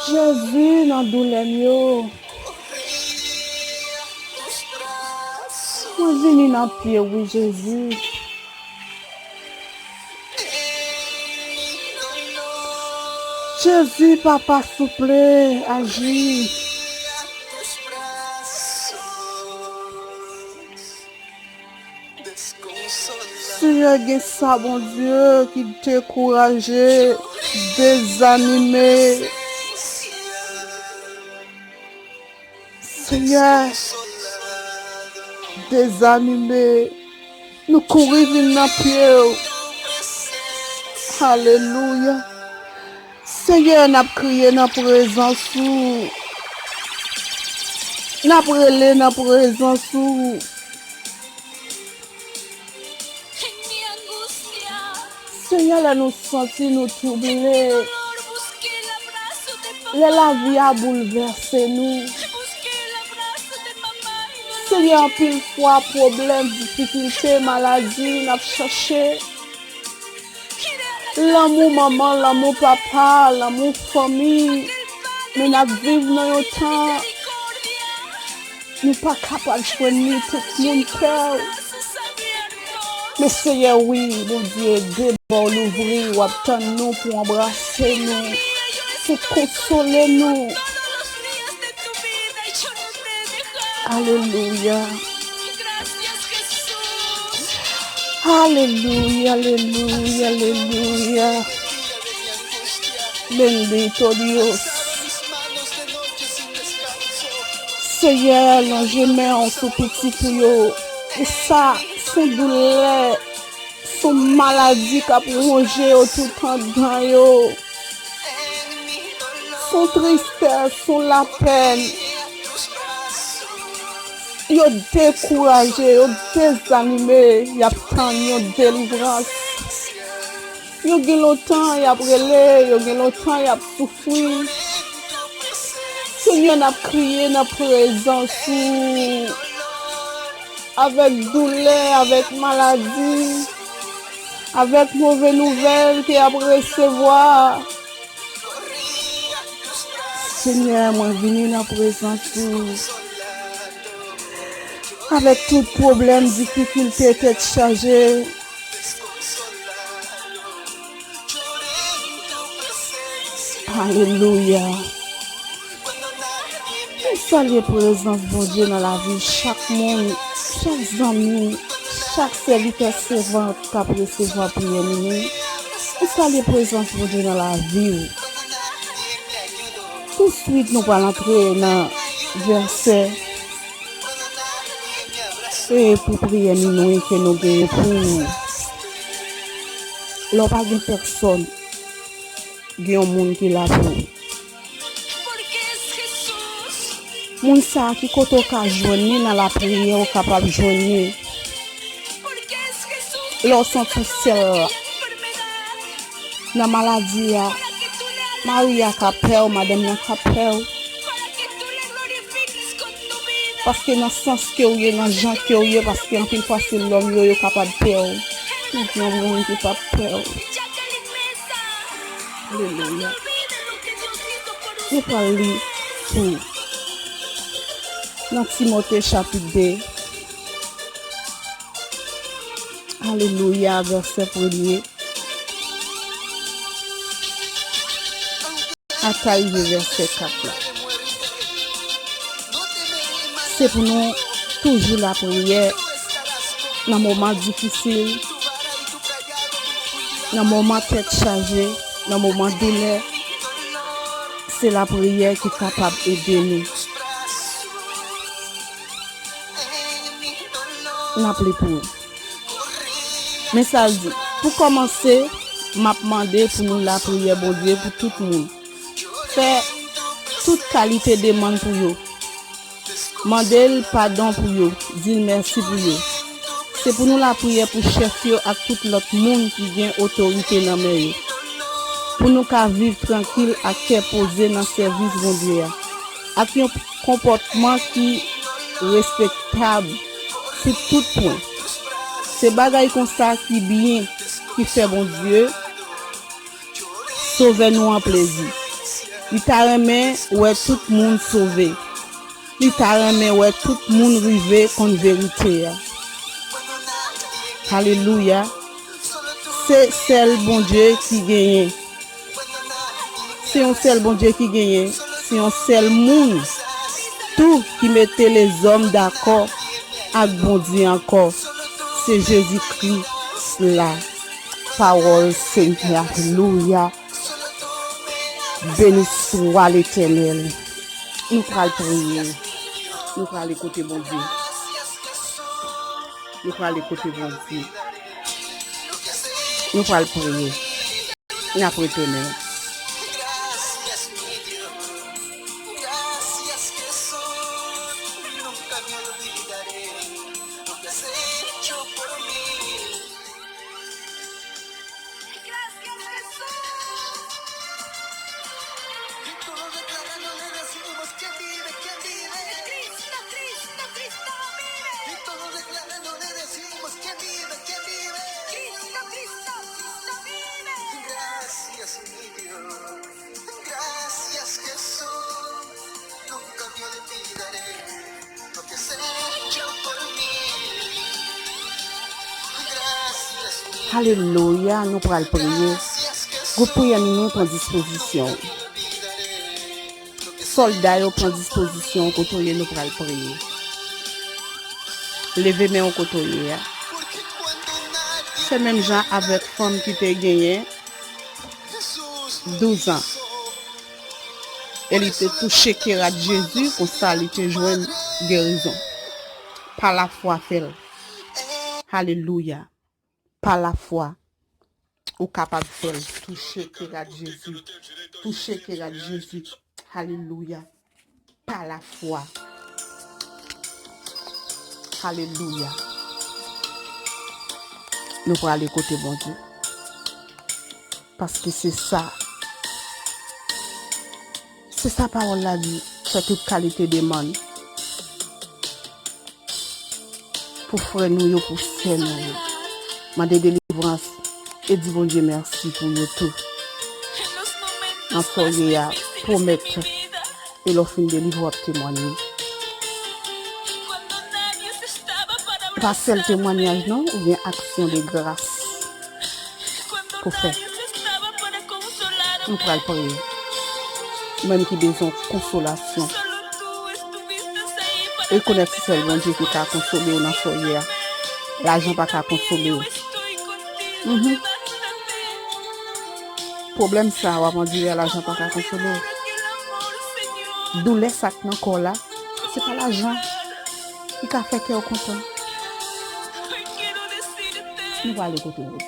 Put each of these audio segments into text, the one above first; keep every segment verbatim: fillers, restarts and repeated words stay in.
Jezi, nan doulè m yo, mwen vini nan pye w, wi, Jezi. Jezi, papa, souple, aji. Senyè, gen sa, Bondye, ki dekouraje, dezanime. Senyè, dezanime, nou kouri vin nan pye w. Alelouya. Senyè, n ap kriye nan prezans ou. N ap rele nan prezans ou. Senyè, lè nou santi nou twouble, lè lavi a boulvèse nou, Senyè, anpil fwa, pwoblèm, difikilte, maladi, n ap chache lanmou manman, lanmou papa, lanmou fanmi. Men n ap viv nan yon tan nou pa kapab jwenn li, tout moun pè w. Men Senyè, wi, Bondye, de bò w louvri, w ap tann nou pou w anbrase nou, pou w konsole nou. Alelouya. Aleluya, aleluya, aleluya. Bendito Dios. Senyè, lonje men w sou pitit ou yo. E sa, se yon doulè, se yon maladi k ap wonje yo tout andan yo. Se yon tristès, se yon lapèn. Yo dekouraje, yo dezanime, y ap tann yon delivrans. Yo gen lontan y ap rele, yo gen lontan y ap soufri. Senyè, n ap kriye nan prezans ou. Avèk doulè, avèk maladi, avèk move nouvèl ke y ap resevwa. Senyè, mwen vini nan prezans ou. Avèk tout pwoblèm, difikilte, tèt chaje. Alelouya. Nou salye prezans Bondye nan lavi chak moun, chak zanmi, chak sèvitè, sèvant k ap resevwa priyè nou yo. Nou salye prezans Bondye nan lavi w. Touswit, nou pral antre nan vèsè e pou priyè minwi ke nou genyen pou ou. Lè w pa gen pèsòn, gen yon moun ki la pou ou. Moun sa a, ki kote w ka jwenn li nan lapriyè, ou kapab jwenn li. Lè w santi w sèl la, nan maladi a, mari a ka pè w, madanm nan ka pè w. Paske nan sans ke w ye, nan jan ke w ye, paske anpil fwa se lòm yo, yo kapab pè w. Men gen yon moun ki p ap pè w. Alelouya. Nou pral li pou nan Timote chapit de. Alelouya, vèsè premye. Ata rive vèsè kat la. Se pou nou toujou lapriyè nan moman difisil, nan moman tèt chaje, nan moman doulè. Se lapriyè ki kapab ede nou. N ap li pou ou. Men sa l di, pou kòmanse, m ap mande pou nou lapriyè Bondye pou tout moun. Fè tout kalite demann pou yo. Mande l padon pou yo, di l mèsi pou yo. Se pou nou lapriyè pou chèf yo ak tout lòt moun ki gen otorite nan men yo. Pou nou ka viv trankil ak kè poze nan sèvis Bondye a, ak yon konpòtman ki respektab sou tout pwen. Se bagay konsa ki byen, ki fè Bondye, Sovè nou an plezi. Li ta renmen wè tout moun sove. Li ta renmen wè tout moun rive konn verite a. Alelouya. Se sèl Bondye ki genyen. Se yon sèl Bondye ki genyen. Se yon sèl moun tou ki mete lezòm dakò ak Bondye ankò. Se Jezi Kris la. Pawòl Senyè. Alelouya. Beni swa Letènèl. Nou pral priye. Nou prale kote Bondye. Nou prale kote Bondye. Nou pral priye. N ap retounen. Gracias, Jesús. Y todos declarando le decimos que vive, que vive. Cristo, Cristo, Cristo vive. Y todos declarando le decimos que vive, que vive. Cristo, Cristo, Cristo vive. Gracias, mi Dios. Gracias, Jesús. Nunca te olvidaré. Alelouya, nou pral priye. Gwoup priyè nou, nou pran dispozisyon. Sòlda yo, pran dispozisyon kote w ye, nou pral priye. Leve men w kote w ye a. Fè menm jan avèk fanm ki te genyen douz an. E li te touche kè rad Jezi, konsa li te jwenn gerizon. Pa lafwa fè l. Alelouya. Pa lafwa, ou kapab fè l. Touche kè rad Jezi. Touche kè rad Jezi. Alelouya. Pa lafwa. Alelouya. Nou prale kote Bondye. Paske se sa. Se sa pawòl la di. Fè tout kalite demann pou frè nou yo, pou sè nou yo. Mande delivrans e di Bondye mèsi pou yo tou. Nan sa w ye a, pwomèt. E lè w fin delivre, w ap temwanye. Pa sèl temwanyaj non, ou gen aksyon de gras pou fè. Nou pral priye. Ou menm ki bezwen konsolasyon, rekonèt se sèl Bondye ki ka konsole w nan sa w ye a. Lajan pa ka konsole w. Mhm. Pwoblèm sa a w ap andire a, lajan pa ka konsole w. Doulè sa k nan kò w la, se pa lajan ki ka fè kè w kontan. Nou prale kote Bondye.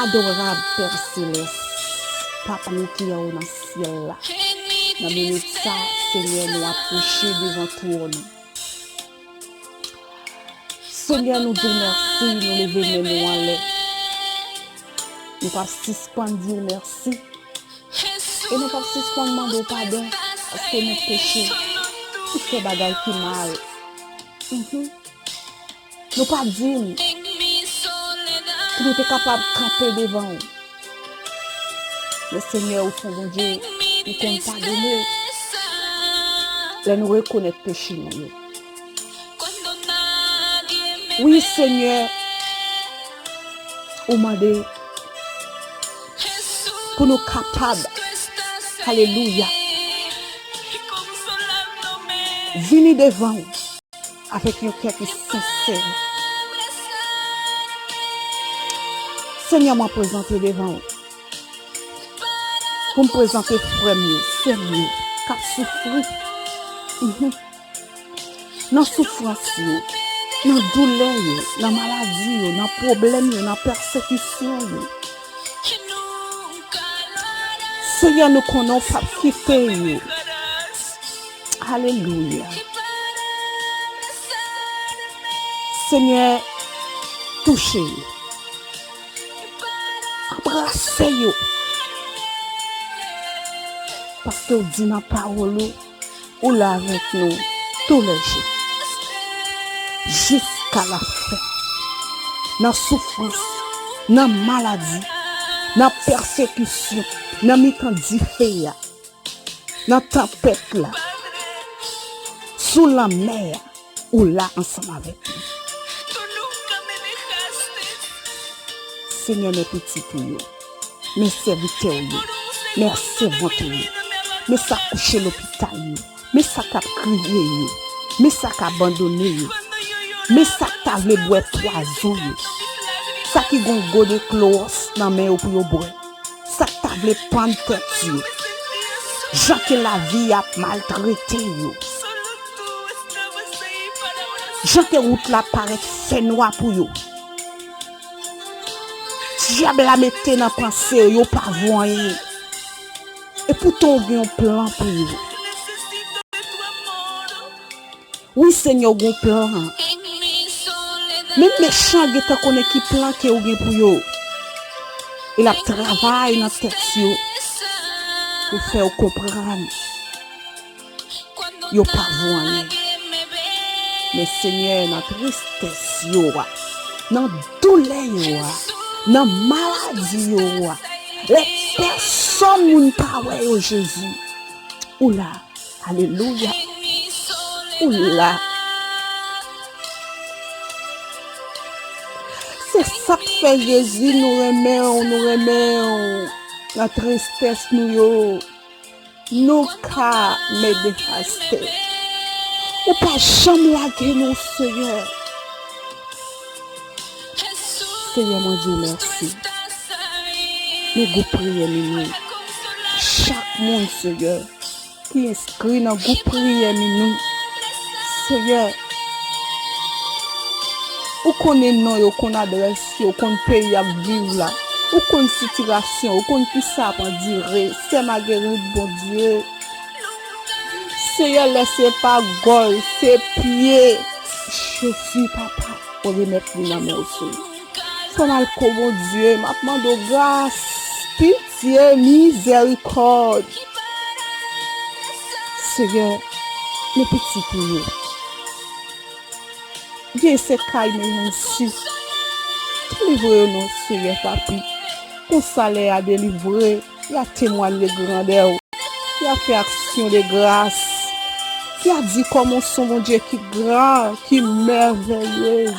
Adorab Pè Selès, Papa nou ki anwo nan syèl la, nan minit sa, Senyè, nou apwoche devan twòn ou. Senyè, nou di w mèsi, nou leve men nou anlè. Nou p ap sispann di w mèsi. E nou p ap sispann mande w padon, paske nou peche, nou fè bagay ki mal. Mhm. Nou pa di n pou nou te kapab kanpe devan w. Men Senyè, ou se yon Bondye, ou konn padone lè nou rekonèt peche nou yo. Wi, Senyè, ou mande pou nou kapab, alelouya, vini devan w avèk yon kè ki sensè. Senyè, mwen prezante devan w. Pou m prezante frè m yo, sè m yo, k ap soufri. Mhm. Nan soufrans yo, nan doulè yo, nan maladi yo, nan pwoblèm yo, nan pèsekisyon yo. Senyè, nou konnen w p ap kite yo. Alelouya. Senyè, touche yo. Anbrase yo. Paske w di nan pawòl ou, ou la avèk nou tou lè jou. Jiska lafen. Nan soufrans, nan maladi, nan pèsekisyon, nan mitan dife a, nan tanpèt la, sou lanmè a, ou la ansanm avèk nou. Senyè, men pitit ou yo, men sèvitè w yo, men sèvant ou yo, men sa k kouche lopital yo, men sa k ap kriye yo, men sa k abandone yo, men sa k ta vle bwè pwazon yo, sa ki gon gode klowòs nan men yo pou yo bwè, sa k ta vle pann tèt yo, jan ke lavi ap maltrete yo, jan ke wout la parèt fènwa pou yo. Dyab la mete nan panse yo, yo pa vo anyen. Epoutan ou gen yon plan pou yo. Wi, Senyè, ou gen yon plan. Men mechan gentan konnen ki plan ke ou gen pou yo. E l ap travay nan tèt yo pou fè yo konprann yo pa vo anyen. Men Senyè, nan tristès yo a, nan doulè yo a, nan maladi yo a, lè pèsonn moun pa wè yo, Jezi, ou la. Alelouya. Ou la. Se sa k fè, Jezi, nou renmen w, nou renmen w nan tristès nou yo. Nou ka mede pastè. Ou pa janm lage nou, Senyè. Senyè, mwen di w mèsi. Men gwoup priyè Minwi. Chak moun, Senyè, ki enskri nan gwoup priyè Minwi. Senyè, ou konnen non yo, ou konn adrès yo, ou konn peyi y ap viv la. Ou konn sitiyasyon, ou konn kisa ap andire. Sè Magerit, Bondye. Senyè, lè se pa gòl, se pye. Jezi, papa, ou remèt li nan men w, Senyè. Fè m al ko Bondye, m ap mande w gras, pitye, mizèrikòd. Senyè, men pitit ou yo. Byen se kay men yon si. Delivre yo non, Senyè, papi. Konsa lè y a delivre, y a temwanye grandè w. Y a fè aksyon de gras. Y a di kòman w se yon Bondye ki gran, ki mèvèyez,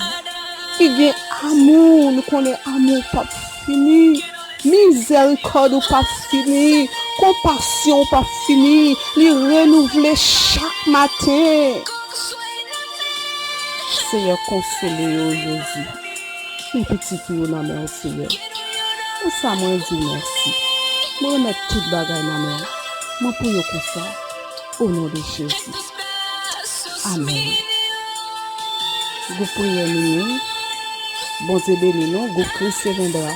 ki gen amou. Nou konnen amou w p ap fini. Mizèrikòd ou p ap fini. Konpasyon w p ap fini. Li renouvle chak maten. Senyè, konsole yo, Jezi. Men pitit ou yo nan men w, Senyè. Konsa, mwen di w mèsi. Mwen remèt tout bagay nan men w. Mwen priye konsa, o non de Jezi. Amèn. Gwoup priyè Minwi, Bondye beni nou. Gwoup Christ Reviendra,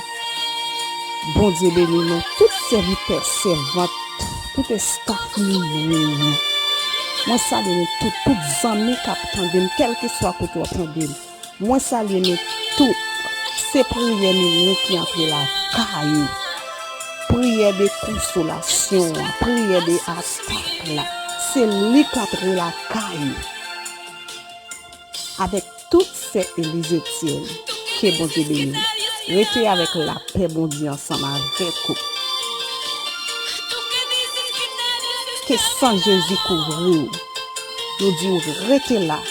Bondye beni nou. Tout sèvitè, sèvant, tout estaf Minwi yo. Mwen salye nou tout, tout zanmi k ap tande m, kèlkeswa kote w ap tande m. Mwen salye nou tout. Se priyè Minwi ki antre lakay ou. Priyè de konsolasyon an, priyè de atak la. Se li k antre lakay ou. Avèk tout sè Elizetyèn, ke Bondye beni w. Rete avèk lapè Bondye ansanm avèk ou. Ke san Jezi kouvri w. Nou di w rete la.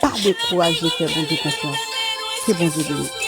Pa dekouraje, fè Bondye konfyans. Ke Bondye beni w.